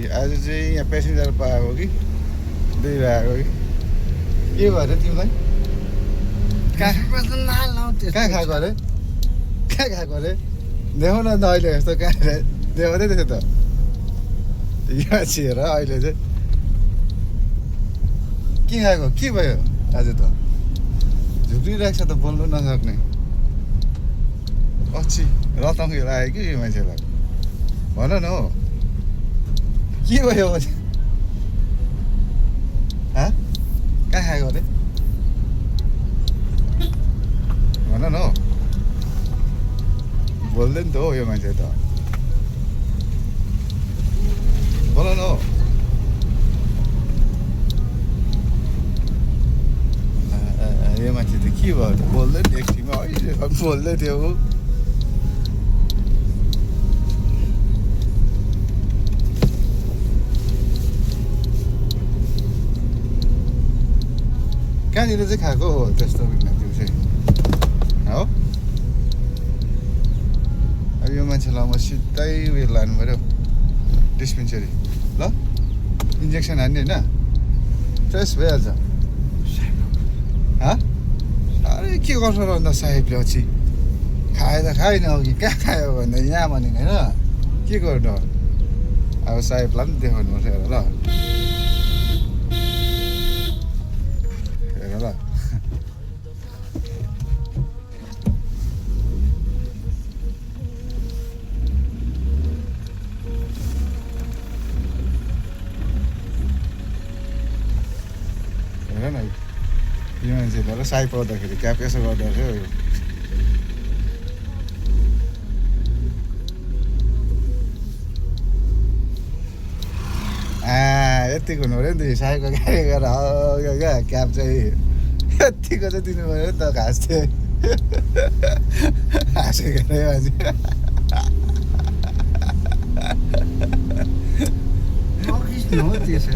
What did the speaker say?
आज चाहिँ यहाँ पेसेन्जर पाएको कि दुई भएको कि के भयो अरे तिमीलाई कहाँ खाएको अरे कहाँ खाएको अरे देखाउ न अहिले यस्तो कहाँ देखाउँदै थियो त यहाँ छिएर अहिले चाहिँ के खाएको के भयो आज त झुक्रिरहेको छ त बोल्नु नसक्ने पछि रतङ्गी लाग्यो कि यो मान्छेलाई भन न हो के भयो कहाँ खाएको अरे भन न हो बोल्दैन त हो यो मान्छे त बोल न हो यो मान्छे त के भयो त बोल्दैन एकछिनमा अहिले बोल्दै थियो कहाँनिर चाहिँ खाएको हो त्यस्तो त्यो चाहिँ हो अब यो मान्छेलाई म सिधै उयो लानु पऱ्यो डिस्पेन्सरी ल इन्जेक्सन हान्ने होइन फ्रेस भइहाल्छ अरे के गर्छ र अन्त साहेबले पछि खाए त खाएन अघि कहाँ खायो भन्दा यहाँ भनेको होइन के गर्नु अब साहेबलाई पनि देखाउनु पर्छ हेर ल हेर ल हेर न यो मान्छेले र साई पाउँदाखेरि क्याप यसो गर्दो रहेछ यतिको हुनु पऱ्यो नि त साईको गाडी गएर क्या क्याप चाहिँ यतिको चाहिँ दिनु पऱ्यो नि त घाँस चाहिँ हाँसेको मान्छे No, त्यसो